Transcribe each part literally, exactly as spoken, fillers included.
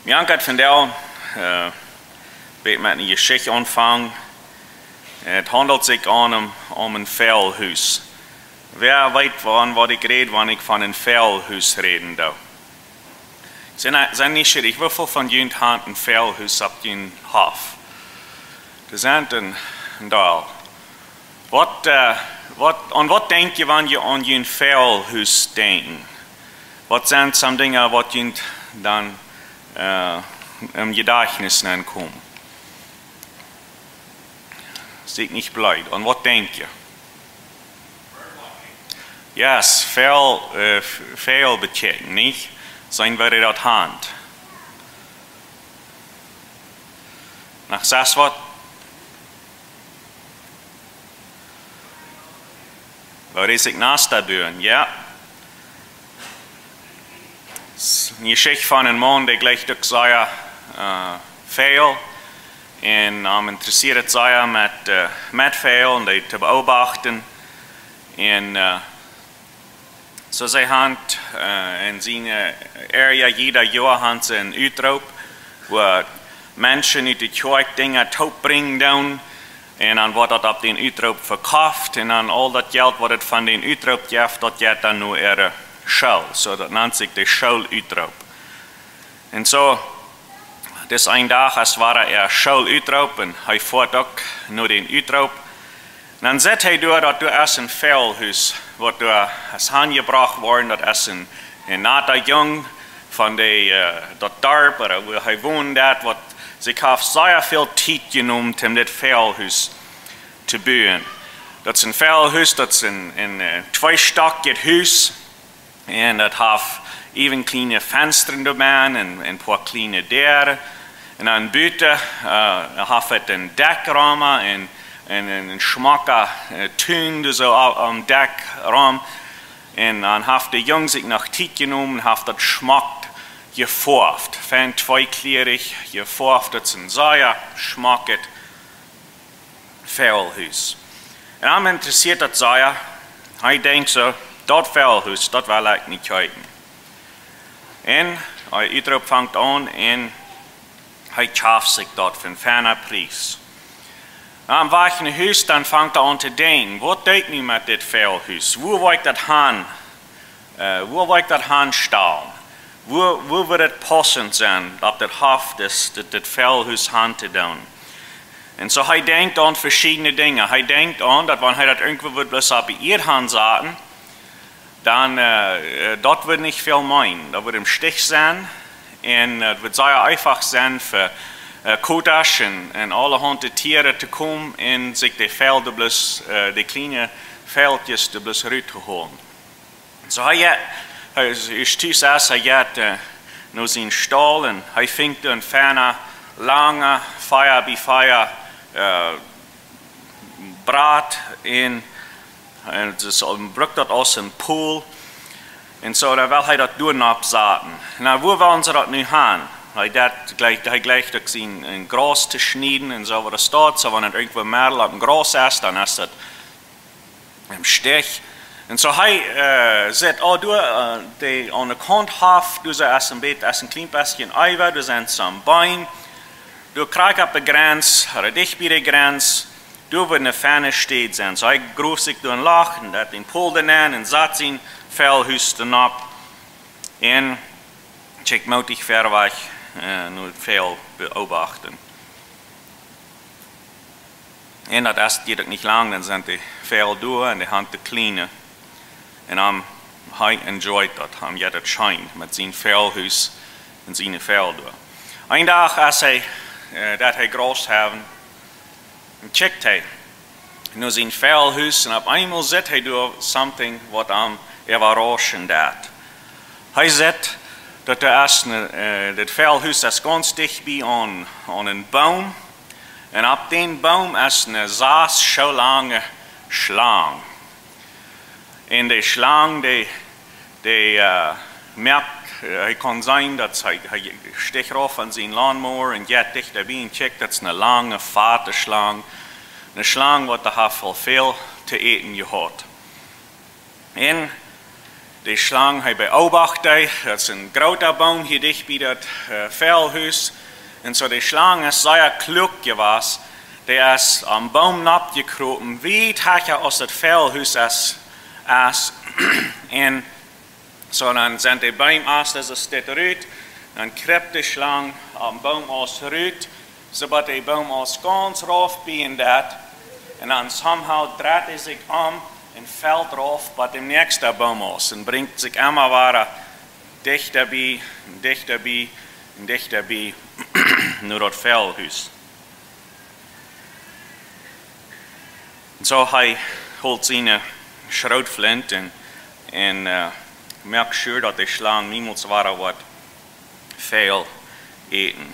Wie haben vondoag, äh, met eene Jeschicht aunjefongen. Et haundelt sikj om, om een Väajelhus. Wäa weet, von waut ekj räd, wan ekj von een Väajelhus räden doo? Sent, sent nich schullich, woo väl von junt haben een Väajelhus opp jun Hoff? Doa sent een, een Deel. Waut, äh, waut, aun waut denkj jie, wan jie aun jun Väajelhus denkjen? Waut sent some Dinja, waut junt dan, äh, em Jedajchtnis nenkomen? Sieekj nich bleed. Aun waut denkj jie? Yes, Väajel, äh, Väajel bekjikjen, nich? Seenen, woo dee daut haben. Noch sest waut? Woo dee sikj Nasta buen, jo. Eene Jeschicht von een Maun, dee jlikjt uk sea, äh, Väajel. Un, ähm, interessieet sea met, äh, met Väajel un dee to beobachten. Un, äh, soo see haben, äh, en siene Area jieda Joa haben see een Utroop, wua Menschen ut de Kjoakj Dinja toopbrinjen doonen. Un dan woat daut opp dän Utroop vekoft. Un dan aul daut Jelt, waut et von dän Utroop jeft, daut jeit dan no äare School. Soo, daut nant sikj de Schoolutroop. Un soo, dis een Dach, aus wia äa Schoolutroop, un hee foat uk no dän Utroop. Un dan sitt hee doa, daut doa es een Väajelhus, waut doa es aunjebrocht worden, daut es een, een nata Jung von de, äh, daut Darp, ooda wua hee wond, daut waut sikj haft sea väl Tiet jenomen, om dit Väajelhus to buen. Daut es een Väajelhus, daut es een, een, äh, twee Stakj Hus. Un daut haft äwen kjliene Fenstren doa benn un, un een poa kjliene Däaren. Un dan buten, äh, haft et een Dekj rom un, un, un een schmocka, äh, Tun doa soo aum, aum Dekj rom. Un dan haft de Jung sikj noch Tiet jenomen un haft daut schmock jefoaft. Fein tweekjlierich jefoaft, daut es een sea schmocket Väajelhus. Un am interessieet daut sea. Hee denkjt soo, daut Väajelhus, daut well ekj nich kjeepen. Un hee, Utroop fangt aun un hee kjaft sikj daut fa een feina Pries. Aum Wajch no Hus, dan fangt hee aun to denkjen, waut doo ekj nu met dit Väajelhus? Wua woa ekj daut han Äh, wua woa ekj daut hanstalen? Wua, wua wudd et paussent sennen, daut daut Hoff, dit, dit, dit Väajelhus han to doonen? Un soo, hee denkjt aun veschiedne Dinja. Hee denkjt aun, daut wan hee daut irjentwua wudd bloos opp de Ieed hansaten, dan, äh, äh, daut wudd nich väl meenen. Daut wudd em Stich sennen. Un, äh, et wudd sea eefach sennen fa, äh, Kotasch un, un aulahaunt Tieren to komen un sikj de Väajel bloos, äh, de kjliene Väajelkjes doa bloos rut to holen. Soo, hee jeit, hee es, es tus es, hee jeit, äh, no sienen Staul un hee finjt een feina, langa, five by five, äh, Brat un, un et es, brukt daut aus een Pool. Un soo, dan well hee daut doa nopp saten. Nu, wua wellen see daut nu han? Hee daut jlikj, hee jlikjt uk sien, een Graus to schnieden un soo, waut doa steit. Soo, wan et irjentwua Mädel opp een Graus es, dan es daut em Stich. Un soo hee, äh, sitt, oh, doa, äh, dee aun de Kaunt Hoff, doa es een bät, es een kjlien bät äwa, doa sent some Beem. Doa krakjt opp de Grenz, ooda dicht bie de Grenz, doa wudd eene feine Städ sennen. Soo hee groft sikj doa een Loch un daut een Pool doa nenn un sat sien Väajelhus doa nopp. Un kjikjt mootich wiet wajch, äh, no de Väajel beobachten. Un daut es, diet uk nich lang, dan sent de Väajel doa un dee han de Kjliene. Un am, hee enjoyt daut, am jeit et scheen met sien Väajelhus un siene Väajel doa. Een Dach, aus hee, äh, daut hee Graus haft, dan kjikjt hee no sien Väajelhus un opp eemol sitt hee doa something, waut am äwarauschen deit. Hee sitt, daut doa es een, äh, daut Väajelhus es gaunz dicht bie aun, aun een Boom. Un opp dän Boom es eene sas Schoo lange Schlang. Un dee Schlang, dee, dee, äh, moakt, äh, hee kaun seenen, daut hee, hee stich rauf von sien lawnmower un jeit dichta bie un kjikjt, daut es eene lange, fate Schlang. Eene Schlang, waut doa haft aul väl to äten jehaut. Un De Schlang, hee beobacht dee, daut es een groota Boom hia dicht bie daut, äh, Fäajelhus. Un soo de Schlang es sea kluak jewast. Dee es aum Boom nopp jekropen, wiet hecha aus daut Fäajelhus es, es. Un soo dan sent de Boomasten, daut es dit rut, dan krupt de Schlang aum Boomast rut, soo bat de Boomaust gaunz rauf bie en daut. Un dan somehow dreit hee sikj om un felt rauf bat dän näakjsten Boomaust un brinjt sikj emma wada dichta bie, dichta bie, dichta bie no daut Fäajelhus. Un soo hee holt siene Schrootflint un, un, äh, moakt sure daut de Schlang niemols wada woat Fäajel äten.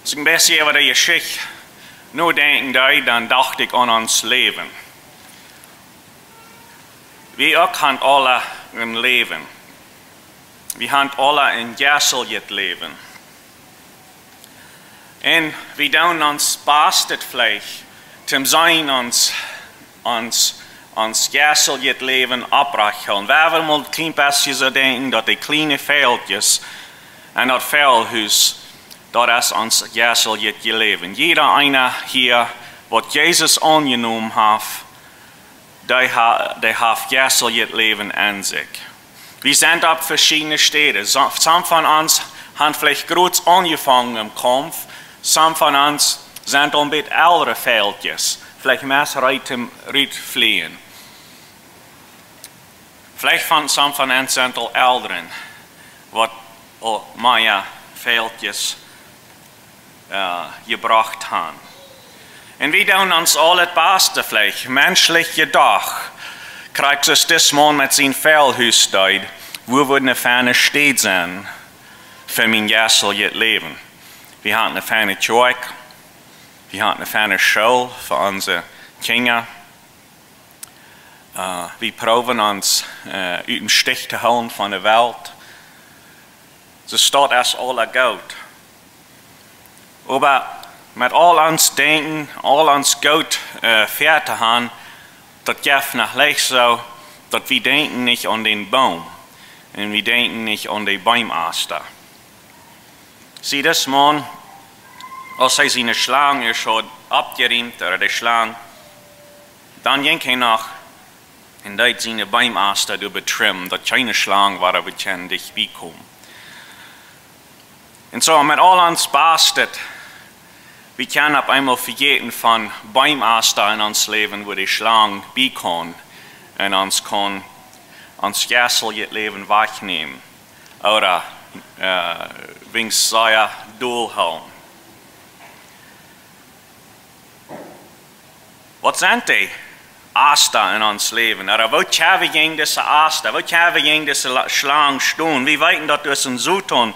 Aus ekj een bät äwa de Jeschicht nodenkjen deed, dan docht ekj aun ons Läwen. Wie uk haben aula een Läwen. Wie haben aula een jeisteljet Läwen. Un wie doonen ons Bastet veleicht, toom sennen ons, ons, ons jeisteljet Läwen opprajcht hoolen. Wie haben mol een kjlien bät soo denkjen, daut de kjliene Fäajelkjes en daut Fäajelhus, daut es ons jeisteljet Läwen. Jieda eena hia, waut Jesus aunjenomen haft, dee ha-, dee haft jeisteljet Läwen en sikj. Wie sent opp veschiedne Städen. So-, some von ons haben veleicht groot aunjefongen em Kaumf. Some von ons sent aul een bät eldre Fäajelkjes. Veleicht meist reed toom rutflieen. Veleicht von, some von ons sent aul Elren, waut aul mea Fäajelkjes, äh, jebrocht haben. Un wie doonen ons aul daut Baste veleicht, menschlich jedocht, krakjt soo aus dis Maun met sien Fäajelhus deed, wua wudd eene feine Städ sennen fa mien jeisteljet Läwen. Wie haben eene feine Kjoakj, wie haben eene feine School fa onse Kjinja. Äh, wie proowen ons, äh, ut dän Stich to hoolen von de Welt. Soo daut es aula goot. Oba met aul ons Denkjen, aul ons Goot, äh, väa to haben, daut jeft noch leicht soo, daut wie denkjen nich aun dän Boom. Un wie denkjen nich aun de Boomasten. See, dis Maun, aus hee siene Schlang ieescht haud oppjeriemt, ooda de Schlang, dan jinkj hee noch un deed siene Boomasten doa betrimmen, daut kjeene Schlang wada wudd kjennen dicht bie komen. Un soo met aul ons Bastet, wie kjennen opp eemol vejäten von Boomasten en ons Läwen, wua de Schlang bie kaun un ons kaun ons jeisteljet Läwen wajchnämen. Ooda, äh, weens sea dol hoolen. Waut sent dee Asten en ons Läwen? Ooda woo kjenn wie jäajen dise Asten, woo kjenn wie jäajen dise La-, Schlang stonen? Wie weeten daut doa es een Soton,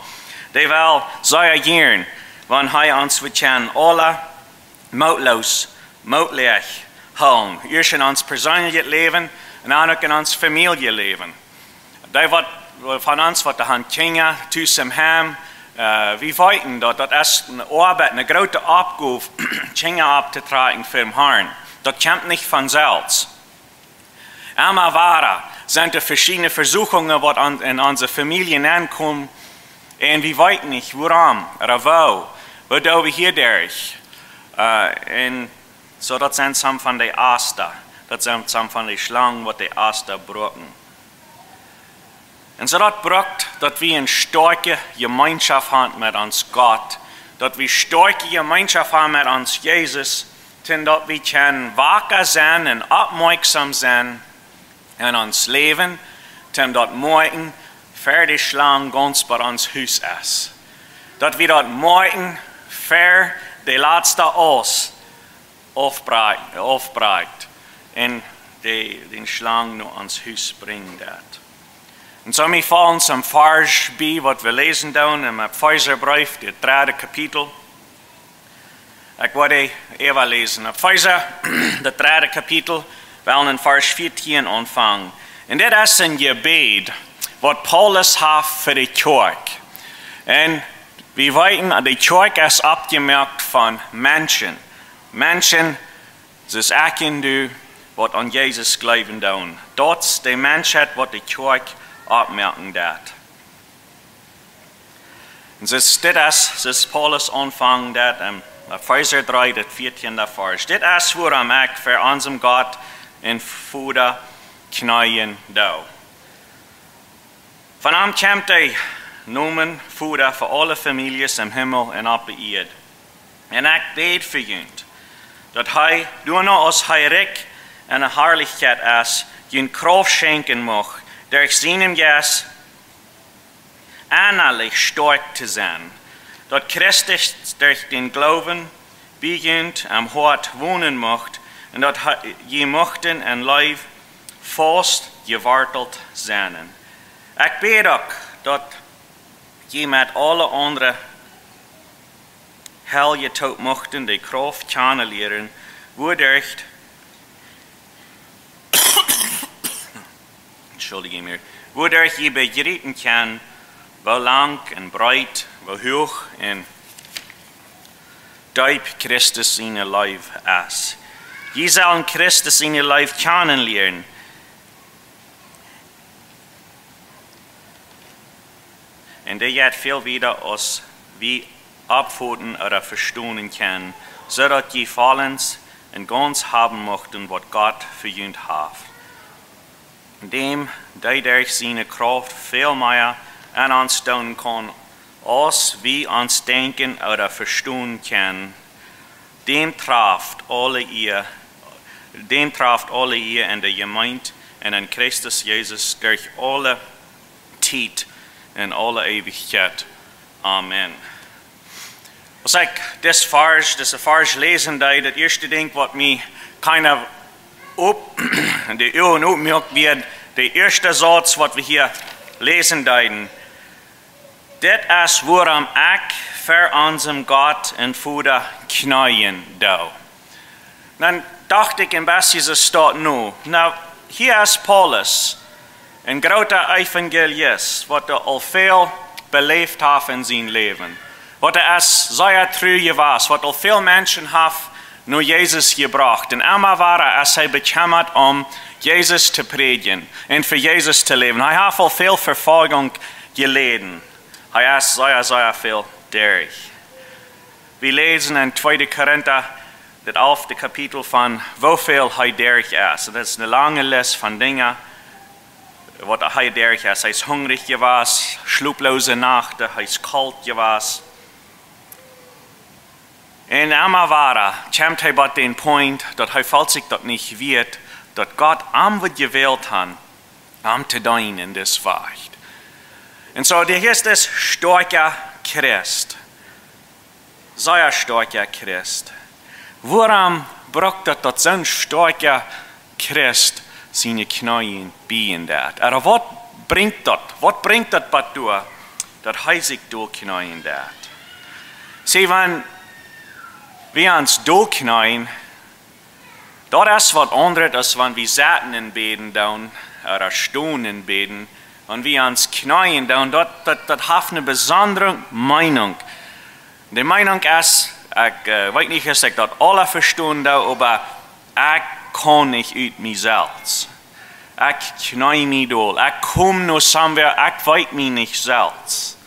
dee well sea jieren, wan hee ons, wie kjennen aula mootloos, mootleech hoolen. Ieescht en ons perseenlichet Läwen un dan uk en ons Famieljeläwen. Dee waut, von ons waut dee haben Kjinja, tus em Heim, äh, wie weeten daut, daut es eene Oabeit, eene groote Oppgow, Kjinja opptotrakjen fa dän Harn. Daut kjemt nich von selfst. Emma wada sent doa veschiedne Vesuchungen, waut aun, en onse Famielje nenkomen, un wie weeten nich, wuarom, ooda woo, woo doo wie hia derch. Äh, un soo, daut sent some von de Asten, daut sent some von de Schlangen, waut de Asten brucken. Un soo daut brukt, daut wie eene stoakje Jemeenschoft haben met ons Gott, daut wie stoakje Jemeenschoft haben met ons Jesus, toom daut wie kjennen waka sennen un oppmoakjsom sennen en ons Läwen, toom daut moakjen, ver de Schlang gaunz bie ons Hus es. Daut wie daut moakjen, ver de latste Aust aufbra-, aufbrakjt un de, dän Schlang no ons Hus brinjen deit. Un soo mie felt een Varsch bie, waut wie läsen doonen em Efeserbreef, daut dredde Kapitel. Ekj woa dee äwa läsen. Efeesa, daut dredde Kapitel, well en Varsch vieetieen aunfangen. Un dit es een Jebäd, waut Paulus haft fa de Kjoakj. Un wie weeten, de Kjoakj es oppjemoakt von Menschen. Menschen, soo aus ekj un du, waut aun Jesus jleewen doonen. Daut es de Menschheit, waut de Kjoakj oppmoaken deit. Un soo, dit es, soo aus Paulus aunfangen deit en Efeesa dree, daut vieetieende Varsch. Dit es wuarom ekj ver onsem Gott un Voda kjneeen doo. Von am kjemt de Nomen Voda ver aule Famieljes em Himmel un oppe Ieed. Un ekj bäd fa junt, daut hee, doano aus hee rikj en de Harlichkjeit es, junt Krauft schenkjen mucht, derch sienen Jeist ennalich stoakj to sennen, daut Christus derch dän Gloowen bie junt em Hoat wonen mucht, un daut hee, jie muchten en Leew faust jewortelt sennen. Ekj bäd uk, daut jie met aule aundre Heilje toop muchten de Krauft kjanen lieren, wuaderch, entschuldige mir, wuaderch jie bejriepen kjennen, woo lang un breet, woo huach un deep Christus siene Leew es. Jie sellen Christus siene Leew kjanen lieren. Un dee jeit väl wieda aus wie oppfoten ooda vestonen kjennen, soo daut jie vollends un gaunz haben muchten, waut Gott fa junt haft. Däm, dee derch siene Krauft väl mea aun ons doonen kaun, aus wie ons denkjen ooda vestonen kjennen, däm traft aule Ea, däm traft aule Ea en de Jemeent un en Christus Jesus derch aule Tiet un aule Eewichkjeit. Amen. Aus ekj dis Varsch, dise Varsch läsen deed, daut ieeschte Dinkj, waut mie kinda opp, de Uagen oppmuak, wia de ieeschte Sauz, waut wie hia läsen deeden. Dit es wuarom ekj ver onsem Gott un Voda kjneeen doo. Dan docht ekj een bät, soo steit nu. Nu, hia es Paulus, een groota Evangelist, waut hee aul väl beläft haft en sien Läwen. Waut hee es sea tru jewast, waut aul väl Menschen haft no Jesus jebrocht. Un emma wada es hee bekjemmat om Jesus to prädjen un fa Jesus to läwen. Hee haft aul väl Vefoljunk jeläden. Hee es sea, sea väl derch. Wie läsen en tweede Korinta, daut alfte Kapitel, von woo väl hee derch es. Un daut es eene lange List von Dinja, waut hee derch es. Hee es hungrich jewast, schloplose Nachten, hee es kolt jewast. Un emma wada kjemt hee bie dän Punkt, daut hee felt sikj daut nich wieet, daut Gott am wudd jewält haben, am to deenen en dise Wajch. Un soo, hee es een stoakja Christ. Sea stoakja Christ. Wuarom brukt daut, daut soon stoakja Christ siene Kjneeen biejen deit? Ooda waut brinjt daut? Waut brinjt daut bat doa, daut hee sikj doa kjneeen deit? See, wan wie ons doa kjneeen, daut es waut aundret aus wan wie sitten un bäden doonen, ooda stonen un bäden. Wan wie ons kjneeen doonen, daut, daut, daut haft eene besondre Meenunk. De Meenunk es, ekj, äh, weet nich, aus ekj daut aula vestonen doo, oba ekj kaun nich ut mie selfst. Ekj kjnee mie dol. Ekj kom no somewhere, ekj weet mie nich selfst.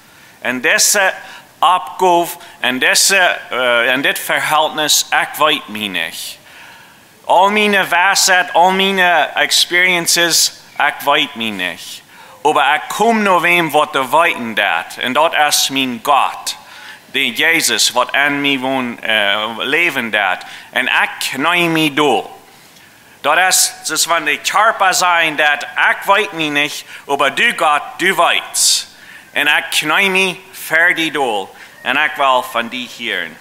En dise Oppgow, en dise, äh, en dit Verhältnis, ekj weet mie nich. Aul miene Weisheit, aul miene experiences, ekj weet mie nich. Oba ekj kom no wäm, waut dee weeten deit. Un daut es mien Gott, de Jesus, waut en mie won, äh, läwen deit. Un ekj kjnee mie dol. Daut es, daut es wan de Kjarpa sajen deit, ekj weet mie nich, oba du Gott, du weetst. Un ekj kjnee mie ver die dol. Un ekj well von die hieren.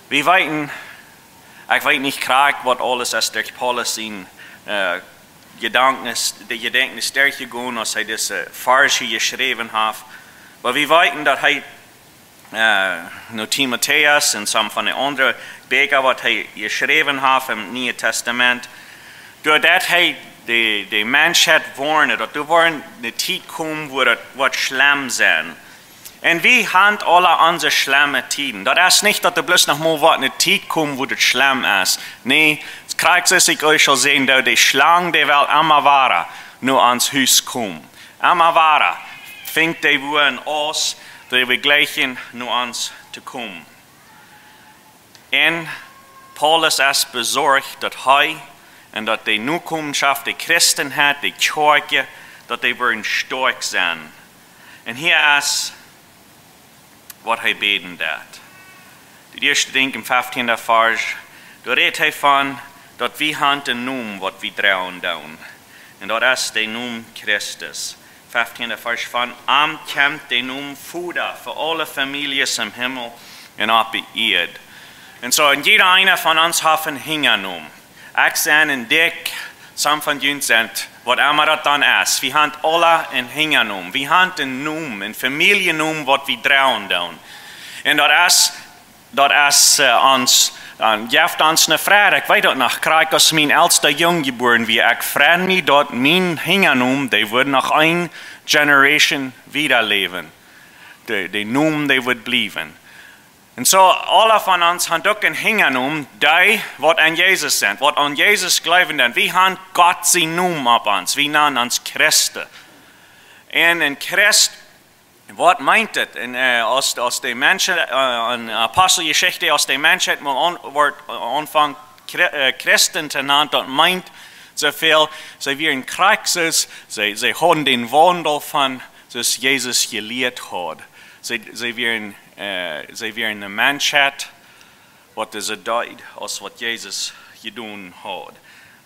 Wie weeten, ekj weet nich krakjt waut aules es derch Paulus sien, äh, Jedanknis, de Jedanknis derchjegonen, aus hee dise Varsch jeschräwen haft. Oba wie weeten daut hee, äh, no Timotäus un some von de aundre Bieekja waut hee jeschräwen haft em Nieen Tastament, doa deit hee de, de Menschheit woarnen, daut doa woat eene Tiet komen, wua daut woat schlemm sennen. Un wie haben aula onse schlemme Tieden. Daut es nich daut doa bloos noch mol woat eene Tiet komen, wua daut schlemm es. Nä, Krakjt soo aus ekj uk aul säd, daut de Schlang, dee well emma wada no ons Hus komen. Emma wada finjt dee wua en ons, dee wie jlikjen, no ons to komen. Un Paulus es besorcht, daut hee un daut de Nokomenschoft, de Christenheit, de Kjoakj, daut dee woaren stoakj sennen. Un hia es waut hee bäden deed. De ieeschte Dinkj em feftienden Varsch, doa rät hee von daut wie haben een Nomen, waut wie droagen doonen. Un daut es de Nomen Christus. Feftienden Varsch: Von am kjemt de Nomen Voda fa aule Famieljes em Himmel un opp de Ieed. Un soo, un jieda eena von ons haft een Hinjanomen. Ekj sie een Dick, some von junt sent, waut emma daut dan es. Wie haben aule een Hinjanomen. Wie haben een Nomen, een Famieljennomen, waut wie droagen doonen. Un daut es, daut es, äh, ons, äh, jeft ons eene Freid. Ekj weet daut noch, krakjt aus mien elsta Jung jebuaren wia, ekj freid mie, daut mien Hinjanomen, dee woat noch eene Generation wieda läwen. De, de Nomen, dee woat bliewen. Un soo, aule von ons haben uk een Hinjanomen, dee waut aun Jesus sent, waut aun Jesus jleewen, dan wie haben Gott sienen Nomen opp ons, wie nanen ons Christen. Un een Christ, waut meent et? Un, äh, aus, aus de Menschen, äh, en Aposteljeschicht, aus de Menschen mol aun, woat, aunfangen Chri-, äh, Christen to nanen, daut meent soo väl, see wieren Christen, see, see haben dän Wandel von, soo aus Jesus jelieet haud. See, see wieren, äh, see wieren eene Menschheit, waut soo deed aus waut Jesus jedonen haud.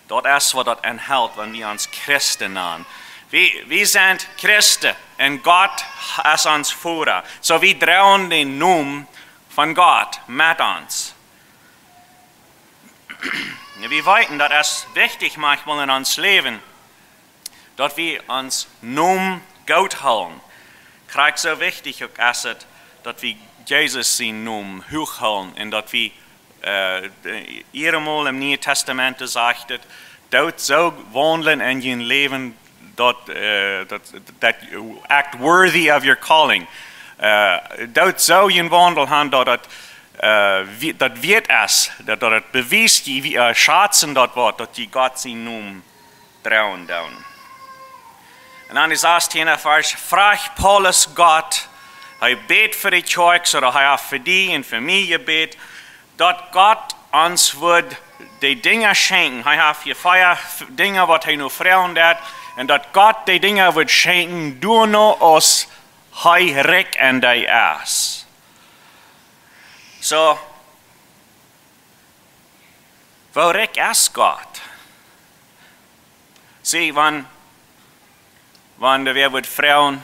Daut es waut daut enhelt, wan wie ons Christen nanen. Wie, wie sent Christen un Gott es ons Voda. Soo wie droagen dän Nomen von Gott met ons. Wie weeten, daut es wichtich maunchmol en ons Läwen, daut wie ons Nomen goot hoolen. Krakjt soo wichtich uk es et, daut wie Jesus sienen Nomen huach hoolen un daut wie, äh, de, eenjemol em Nieen Tastament sajcht et, doot soo waundlen en jun Läwen, daut, äh, daut, that you act worthy of your calling. Äh, doot soo jun Waundel haben, daut et, äh, wie-, daut wieet es, daut, daut et bewiest, jie, wie, äh, schazen daut Wort, daut jie Gott sienen Nomen droagen doonen. Un dan de sastiende Varsch, fruach Paulus Gott, hee bäd fa de Kjoakj, ooda hee haft fa die un fa mie jebät, daut Gott ons wudd de Dinja schenkjen. Hee haft hia vea Dinja, waut hee nu froagen deed, un daut Gott de Dinja wudd schenkjen, doano aus hee rikj en dee es. Soo, woo rikj es Gott? See, wan, wan wäa wudd froagen,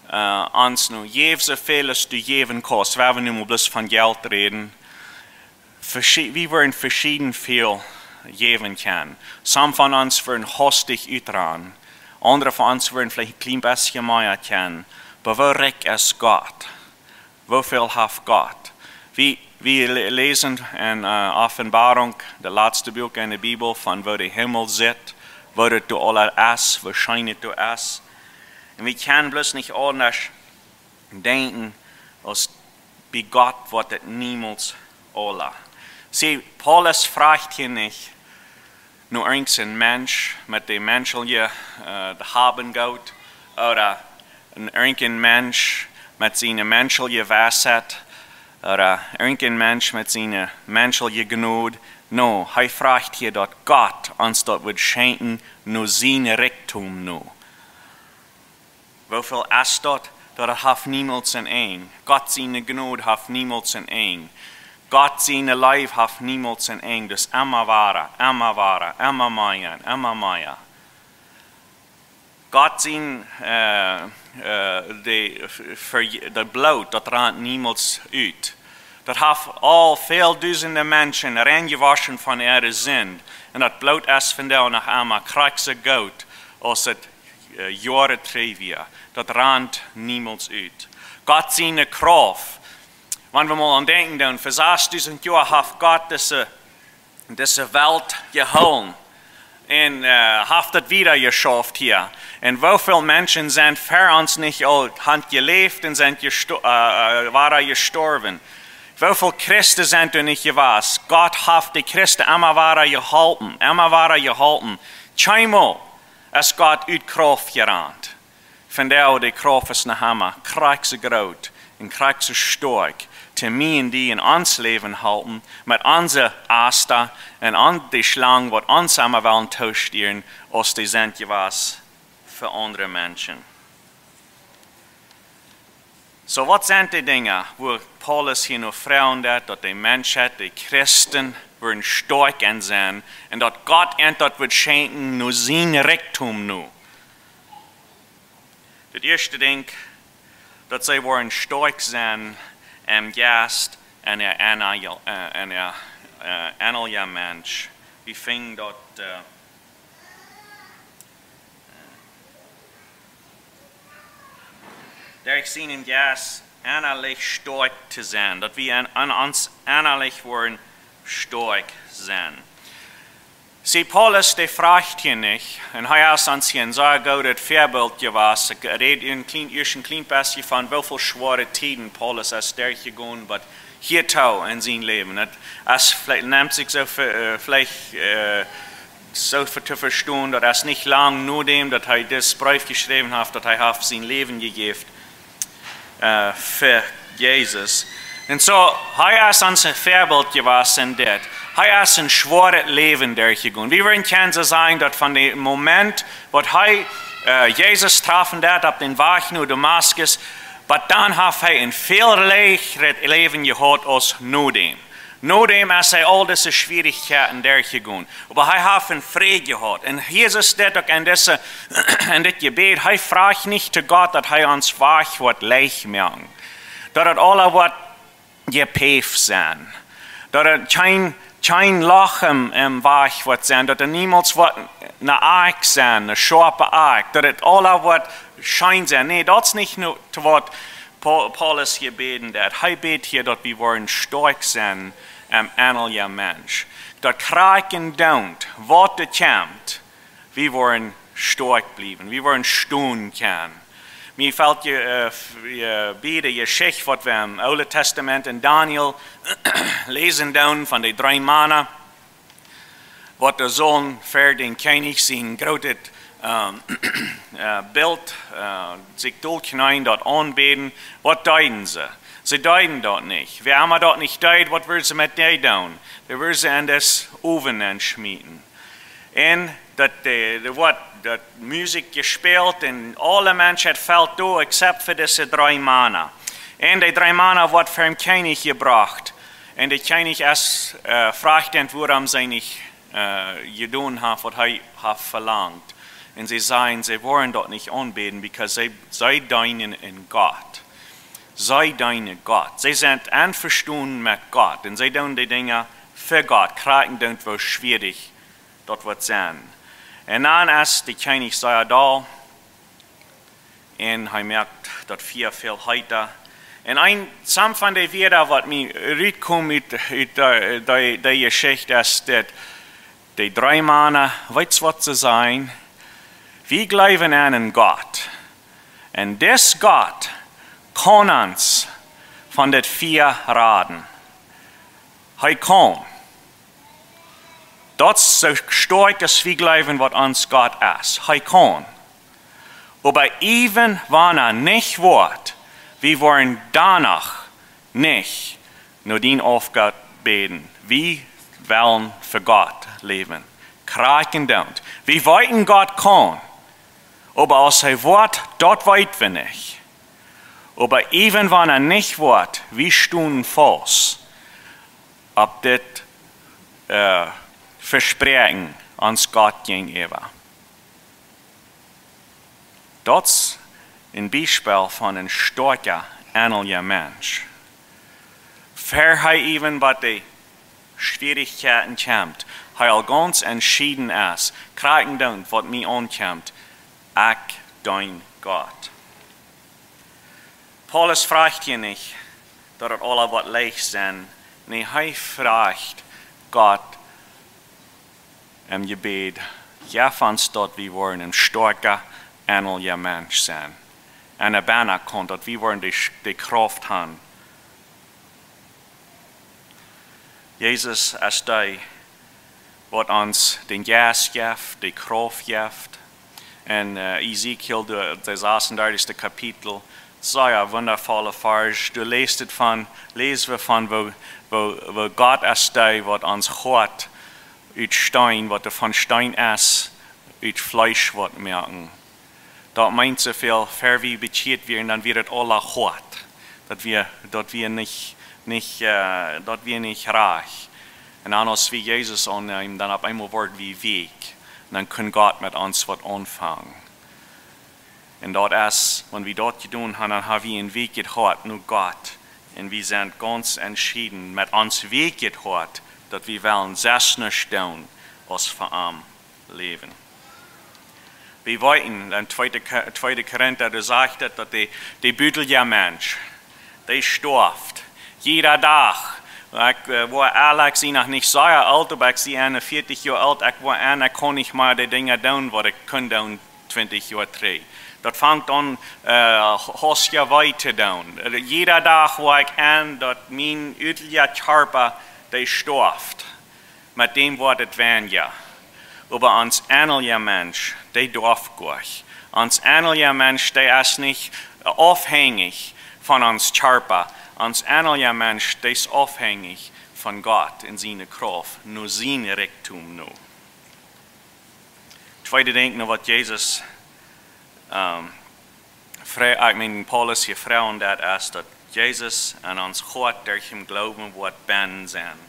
äh, ons nu, jeff soo väl aus du jäwen kaust, wan wie nu mol bloos von Jelt räden, veschi-, wie wudden veschieden väl jäwen kjennen. Some von ons wudden hastich utrannen. Aundre von ons wudden veleicht een kjlien bät mea kjennen. Oba woo rikj es Gott? Woo väl haft Gott? Wie, wie lä-, läsen en, äh, Offenbarung, daut latste Buak en de Bibel, von woo de Himmel sitt, woo daut doa aula es, woo scheen et doa es. Un wie kjennen bloos nich aundasch denkjen aus bie Gott woat et niemols aula. See, Paulus fruach hia nich no irjent een Mensch met de menschelje, äh, de Haben Goot, ooda een irjent een Mensch met siene menschelje Weisheit, ooda irjent een Mensch met siene menschelje Jnod. No, hee fruach hia daut Gott ons daut wudd schenkjen no sien Rikjdom no. Woo väl es daut? Daut et haft niemols een Enj. Gott siene Jnod haft niemols een Enj. Gott siene Leew haft niemols een Enj. Daut es emma wada, emma wada, emma mea, emma mea. Gott sien, äh, äh, de, ver-, daut Bloot, daut rant niemols ut. Daut haft aul väl dusende Menschen reinjewoschen von äare Sind. Un daut Bloot es vondoag noch emma krakjt soo goot aus et, äh, Joaren trigj wia. Daut rant niemols ut. Gott siene Krauft. Wan wie mol aun denkjen, dan fa sastüsend Joa haft Gott dise, dise Welt jehoolen. Un, äh, haft et wieda jeschauft hia. Un woo väl Menschen sent ver ons nich aul, haben jeläft un sent jesto-, äh, äh, wieren jestorwen. Woo väl Christen sent doa nich jewast? Gott haft de Christen emma wada jeholpen, emma wada jeholpen. Kjeenmol es Gott ut Krauft jerant. Vondoag, de Krauft es noch emma krakjt soo groot un krakjt soo stoakj, toom mie un die en ons Läwen halpen, met onse Asta un aun de Schlang, waut ons emma wellen toostieren, aus dee sent jewast fa aundre Menschen. Soo, waut sent de Dinja, wua Paulus hia nu froagen deed, daut de Menschheit, de Christen, wudden stoakj en sennen, un daut Gott an daut wudd schenkjen no sien Rikjdom nu? Daut ieeschte Dinkj, daut see wudden stoakj sennen em Jeist un äa ennalja, äh, un äa, äh, ennalja Mensch. Wie finjen daut, äh, derch sienen Jeist ennalich stoakj to sennen, daut wie en, en ons ennalich wudden stoakj sennen. See, Paulus, dee froagt hia nich, un hee es ons hia een sea goodet Väabilt jewast. Ekj räd een kjlien, ieescht een kjlien bät von woo väl schwoare Tieden Paulus es derchjegonen, waut hia too en sien Läwen. Daut es, veleicht nemt sikj soo ve-, äh, veleicht, äh, soo ve-, to vestonen, daut es nich lang nodäm, daut hee disen Breef jeschräwen haft, daut hee haft sien Läwen jejäft, äh, fa Jesus. Un soo, hee es ons een Väabilt jewast en dit. Hee es een schwoaret Läwen derchjegonen. Wie wudden kjennen soo sajen, daut von dän Moment, waut hee, äh, Jesus trafen deed opp dän Wajch no Damaskus, bat dan haft hee een väl leichtret Läwen jehaut aus nodäm. Nodäm es hee aul dise Schwierichkjeiten derchjegonen. Oba hee haft een Fräd jehaut. Un Jesus deed uk en dise, en dit Jebäd, hee froagt nich to Gott, daut hee ons Wajch woat leicht moaken. Daut daut aula woat jepäft sennen. Daut doa kjeen, kjeen Loch em, em Wajch woat sennen. Daut doa niemols woat eene Akj sennen, eene schoape Akj. Daut daut aula woat scheen sennen. Nä, daut es nich nu to waut Pau-, Paulus hia bäden deed. Hee bät hia, daut wie wudden stoakj sennen em ennalja Mensch. Daut krakjt doont, waut doa kjemt, wie wudden stoakj bliewen, wie wudden stonen kjennen. Mie felt je, äh, f-, je, bie de Jeschicht, waut wie em Oole Tastament en Daniel läsen doonen von de dree Mana, waut doa sullen ver dän Kjennich sien grootet, ähm, äh, Bilt, äh, sikj dolkjneeen, daut aunbäden. Waut deeden see? See deeden daut nich. Wäa emma daut nich deed, waut wudden see met dee doonen? Dee wudden see en dän Owen nenschmieten. Un daut de, de woat daut Musikj jespält un aule Menschheit felt doa, except fa dise dree Mana. Un de dree Mana woat ver dän Kjennich jebrocht. Un de Kjennich es, äh, froagt an, wuarom see nich, äh, jedonen haft, waut hee haft velangt. Un see sajen, see wudden daut nich aunbäden, because see, see deenen een Gott. See deenen Gott. See sent envestonen met Gott. Un see doonen de Dinja fa Gott. Krakjt doont, woo schwierich daut woat sennen. Un dan es de Kjennich sea doll. Un hee moakt daut Fia väl heeta. Un een, some von de Wieed, waut mie rutkomen ut, ut de, de, de Jeschicht es dit. De dree Mana, weetst waut see sajen? Wie jleewen aun een Gott. Un dis Gott kaun ons von dit Fia raden. Hee kaun. Daut es soo stoakj aus wie jleewen, waut ons Gott es. Hee kaun. Oba even wan hee nich woat, wie woaren doano nich no dän Aufgott bäden. Wie wellen fa Gott läwen. Krakjt doont. Wie weeten, Gott kaun. Oba aus hee woat, daut weet wie nich. Oba even wan hee nich woat, wie stonen faust opp dit, äh, Vespräakjen ons Gott jäajenäwa. Daut es een Biespel von een stoakja, ennalja Mensch. Ver hee even bat de Schwierichkjeiten kjemt, hee aul gaunz entschieden es, krakjt doont, waut mie aunkjemt, ekj deen Gott. Paulus froagt hia nich, daut daut aula woat leicht sennen. Nä, hee froagt Gott em Jebäd, jeff ons daut wie woaren een stoakja, ennalja Mensch sennen. Un hee bäden Gott, daut wie woaren de, de Krauft haben, Jesus es dee, waut ons dän Jeist jeft, de Krauft jeft. En äh, Ezekiel, de, de sassundartichste Kapitel, sea wundafolle Varsch. Du läst et von, läs wie von, woo, woo, woo Gott es dee, waut ons Hoat ut Steen, waut doa von Steen es, ut Fleesch woat moaken. Daut meent soo väl, ver wie bekjieet wieren, dan wia et aula hoat. Daut wia, daut wia nich, nich, äh, daut wia nich rajcht. Un dan aus wie Jesus aunnämen, dan opp eemol worden wie weakj. Un dan kunn Gott met ons waut aunfangen. Un daut es, wan wie daut jedonen haben, dan haben wie een weakjet Hoat no Gott. Un wie sent gaunz entschieden met ons weakjet Hoat, daut wie wellen sest nuscht doonen aus fa am läwen. Wie weeten, en tweede Ko-, tweede Korinta, doa sajcht et, daut de, de budelja Mensch, dee stoaft. Jieda Dach. Ekj, äh, woa ieelich sennen, noch nich sea oolt, oba ekj sie eenenvieetich Joa oolt, ekj woa en, ekj kaun nich mea de Dinja doonen, waut ekj kunn doonen twintich Joa trigj. Daut fangt aun, äh, haustja wee to doonen. Äh, jieda Dach woa ekj en, daut mien utelja Kjarpa, dee stoaft. Met däm woat et wenja. Oba ons ennelja Mensch, dee doaft goanich. Ons ennelja Mensch, dee es nich, äh, aufhenjich von ons Kjarpa. Ons ennelja Mensch, dee es aufhenjich von Gott en siene Krauft, no sien Rikjdom no. Tweede Dinkj, no waut Jesus, ähm, fre-, ekj meen, Paulus hia froagen deit, es daut Jesus en ons Hoat derch dän Gloowen woat bennen sennen.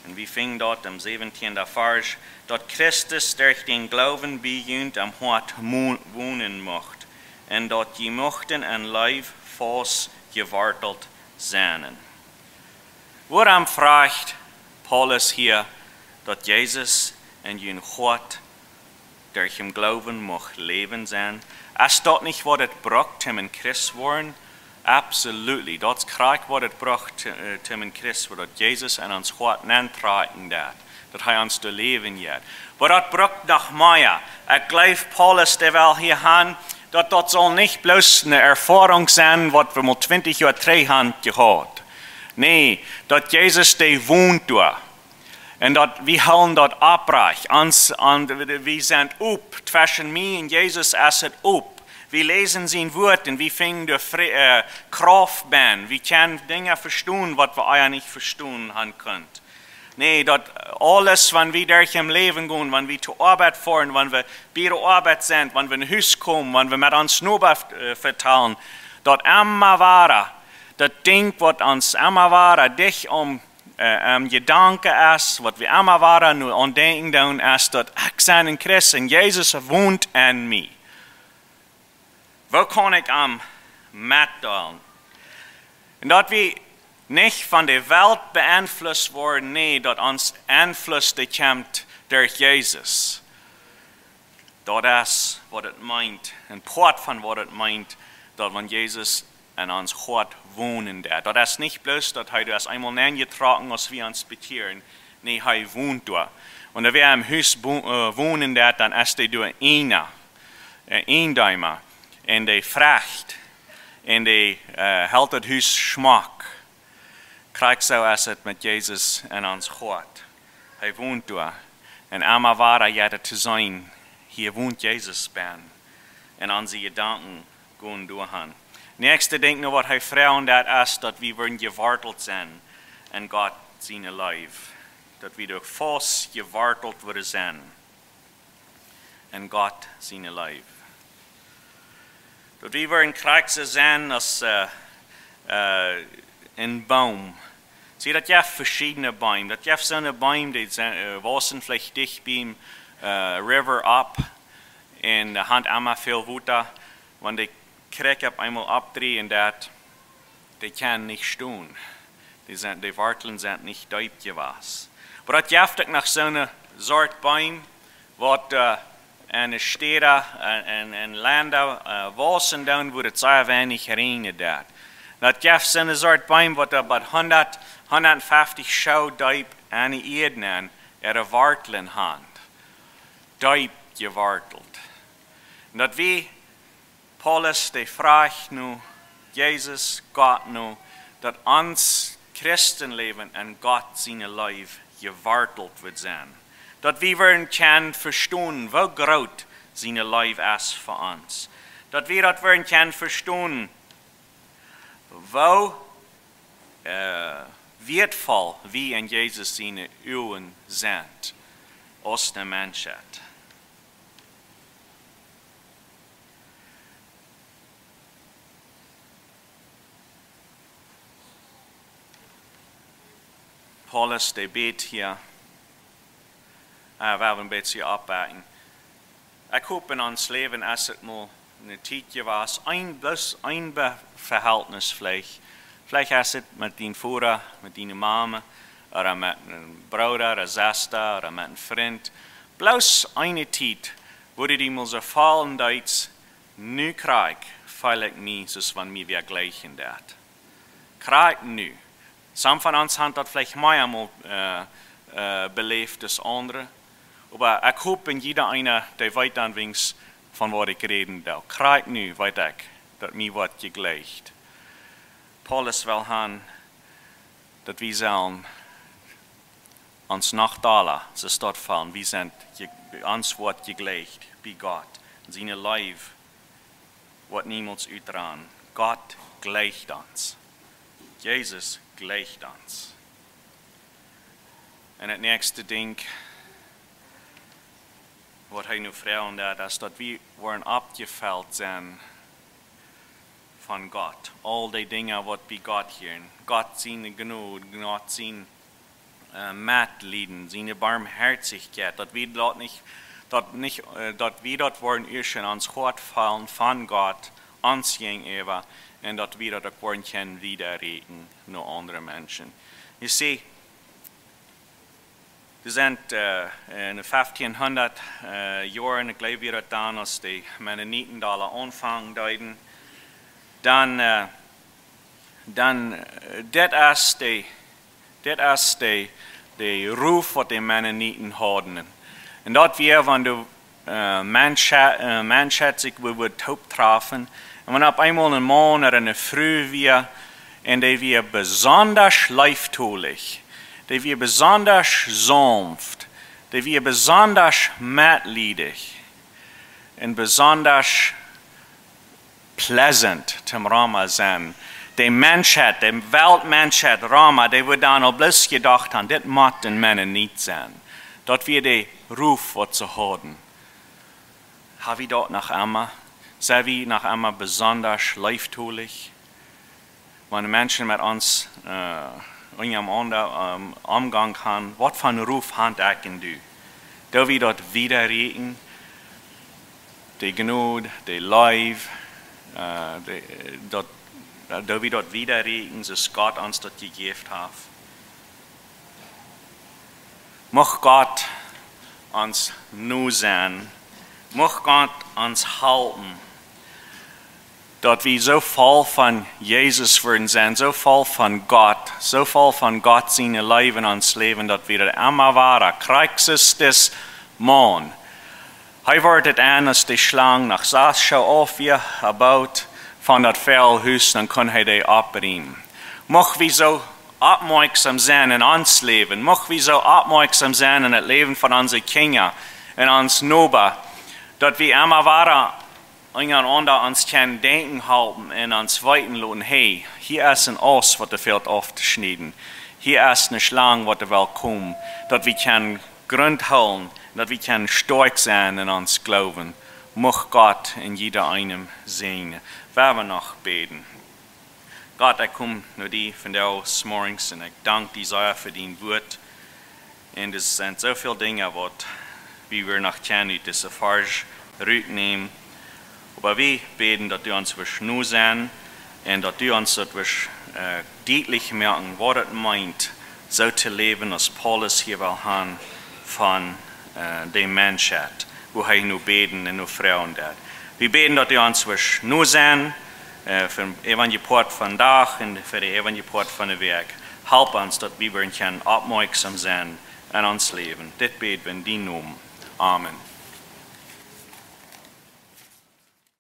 Un wie finjen daut em säwentieenden Varsch, daut Christus derch dän Gloowen bie junt em Hoat mo-, wonen mucht, un daut jie muchten en Leew faust jewortelt sennen. Wuarom froagt Paulus hia, daut Jesus en jun Hoat derch dän Gloowen mucht läwen sennen? Es daut nich waut et brukt, om een Christ woaren? Absolutely. Daut es krakjt waut et brukt, äh, om een Christ woaren, daut Jesus en ons Hoat nentrakjen deit, daut hee ons doa läwen jeft. Oba daut brukt noch mea. Ekj jleew, Paulus, dee well hia han, daut daut saul nich bloos eene Erfoarunk sennen, waut wie mol twintich Joa trigj han jehaut. Nä, daut Jesus, dee wont doa. Un daut, wie hoolen daut oprajcht. Ons, aun, wie sent op. Tweschen mie un Jesus es et op. Wie läsen sien Wuat un wie finjen doa Fre-, äh, Krauft bennen. Wie kjennen Dinja vestonen, waut wie ea nich vestonen han kunt. Nä, daut aules, wan wie derch em Läwen gonen, wan wie to Oabeit foaren, wan wie bie de Oabeit sent, wan wie no Hus komen, wan wie met ons Noba, äh, vetalen, daut emma wada, daut Dinkj, waut ons emma wada dicht aum, äh, aum Jedanken es, waut wie emma wada nu aun denkjen doonen, es daut ekj sie een Christ un Jesus wont en mie. Woo kaun ekj am metdeelen? Un daut wie nich von de Welt beenflusst woaren, nä, daut ons Enfluss, dee kjemt derch Jesus. Daut es waut et meent, een Poat von waut et meent, daut wan Jesus en ons Hoat wonen deit. Daut es nich bloos daut hee doa es eemol nenjetrocken, aus wie ons bekjieren. Nä, hee wont doa. Un wan wäa em Hus bo-, äh, wonen deit, dan es dee doa eena, äh, Ieejendeema. Un dee fräacht. Un dee, äh, helt daut Hus schmock. Krakjt soo es et met Jesus en ons Hoat. Hee wont doa. Un emma wada jeit et to sennen, hia wont Jesus bennen. Un onse Jedanken gonen doahan. Näakjste Dinkj no waut hee froagen deit, es daut wie woaren jewortelt sennen en Gott siene Leew. Daut wie doa faust jewortelt woaren sennen en Gott siene Leew. Daut wie woaren krakjt soo sennen aus, äh, äh, een Boom. See, daut jeft veschiedne Beem. Daut jeft soone Beem, dee sent, äh, wausen veleicht dicht biem, äh, river opp. Un dee han emma väl Wota. Wan de Kjrikj opp eemol oppdrieejen deit, dee kjennen nich stonen. Dee sent, de Wortlen sent nich deep jewast. Oba daut jeft uk noch soone Sort Beem, waut, äh, en de Städa, äh, en, en Lenda, äh, wausen doonen, wua et sea weinich räajnen deit. Daut jeft soone Sort Beem, waut doa bat hundat, hundatfeftich Schoo deep en de Ieed nenn äare Wortlen han. Deep jewortelt. Un daut wie Paulus, dee froagt nu, Jesus, Gott nu, daut ons Christenläwen en Gott siene Leew jewortelt woat sennen. Daut wie woaren kjennen vestonen, woo groot siene Leew es fa ons. Daut wie daut woaren kjennen vestonen, woo, äh, wieetvoll wie en Jesus siene Uagen sent aus de Menschheit. Paulus, dee bät hia, äh, wie haben een bät oppbuen. Ekj hop, en ons Läwen es et mol eene Tiet jewast, een, bloos een Be-, Vehältnis veleicht. Veleicht es et met dien Voda, met diene Mame, ooda met een Brooda, ooda Sesta, ooda met een Frint. Bloos eene Tiet, wua du die mol soo faulen deetst, nu krakjt feel ekj mie soo aus wan mie wäa jleichen deed. Krakjt nu. Some von ons haben daut veleicht mea mol, äh, äh, beläft aus aundre. Oba ekj hop, en jieda eena, dee weet dan weens von waut ekj räden doo. Krakjt nu weet ekj, daut mie woat jejleicht. Paulus well han, daut wie sellen ons noch dolla, soo aus daut faulen, wie sent je-, ons woat jejleicht bie Gott. En siene Leew woat niemols utrannen. Gott jleicht ons. Jesus jleicht ons. En daut näakjste Dinkj, waut hee nu froagen deed, es daut wie woaren oppjefelt sennen von Gott. Aul dee Dinja, waut bie Gott hieren. Gott siene Jnod, Gott sien, äh, Metlieden, siene Barmherzigkeit, daut wie daut nich, daut nich, äh, daut wie daut woaren ieescht en ons Hoat faulen von Gott, ons jäajenäwa, en daut wie daut uk woaren kjennen wieda räden no aundre Menschen. You see, doa sent, äh, en de feftieenhundat, äh, Joaren, ekj jleew, wia daut dan, aus de Mennoniten doa aunfangen deeden, dan, äh, dan, äh, dit es de, dit es de, de Ruf, waut de Mennoniten hauden. En daut wia, wan de, äh, Menschheit, äh, Menschheit sikj wea wudd tooptrafen. En wan opp eemol een Maun ooda eene Fru wia, en dee wia besondasch leeftolich, dee wia besondasch saunft, dee wia besondasch metliedich, en besondasch pleasant toom rom sennen. De Menschheit, de Weltmenschheit rom, dee wudd dan aul bloos jedocht han, dit mott een Mennonit sennen. Daut wia de Ruf, waut see hauden. Ha wie daut noch emma? Sent wie noch emma besondasch leeftolich? Wan Menschen met ons, äh, unjarenaunda, ähm, Omgank han, waut fa Ruf han ekj en du? Doo wie daut wieda räden, de Jnod, de Leew, äh, de, daut, doo wie daut wieda räden, soo aus Gott ons daut jejäft haft? Mucht Gott ons nu sennen, mucht Gott ons halpen, daut wie soo voll von Jesus woaren sennen, soo voll von Gott, soo voll von Gott siene Leew en ons Läwen, daut wie daut emma wada, krakjt soo aus dis Maun. Hee woat et aundasch, de Schlang, noch sas Schoo auf wia, abaut von daut Fäajelhus, dan kunn hee dee opriemen. Mucht wie soo oppmoakjsom sennen en ons Läwen, mucht wie soo oppmoakjsom sennen en daut Läwen von onse Kjinja, en ons Noba, daut wie emma wada unjarenaunda ons kjennen denkjen halpen en ons weeten loten, hey, hia es een Aust, waut doa fält auftoschnieden. Hia es eene Schlang, waut doa well komen, daut wie kjennen Grunt hoolen, daut wie kjennen stoakj sennen en ons Gloowen. Mucht Gott en jieda eenem säajnen. Wie woaren noch bäden. Gott, ekj kom no die vondoag zemorjes en ekj dank die sea fa dien Wuat. En doa sent soo väl Dinja, waut wie wada noch kjennen ut dise Varsch rutnämen. Oba wie bäden, daut du ons wurscht nu sennen en daut du ons daut wurscht, äh, dietlich moaken, waut et meent, soo to läwen, aus Paulus hia well han von, äh, de Menschheit, wua hee nu bäden en nu froagen deed. Wie bäden, daut du ons wurscht nu sennen, äh, fa dän Evangeliepoat vondoag en fa dän Evangeliepoat von de Wäakj. Help ons, daut wie woaren kjennen oppmoakjsom sennen en ons Läwen. Dit bäd wie en dien Nomen. Amen.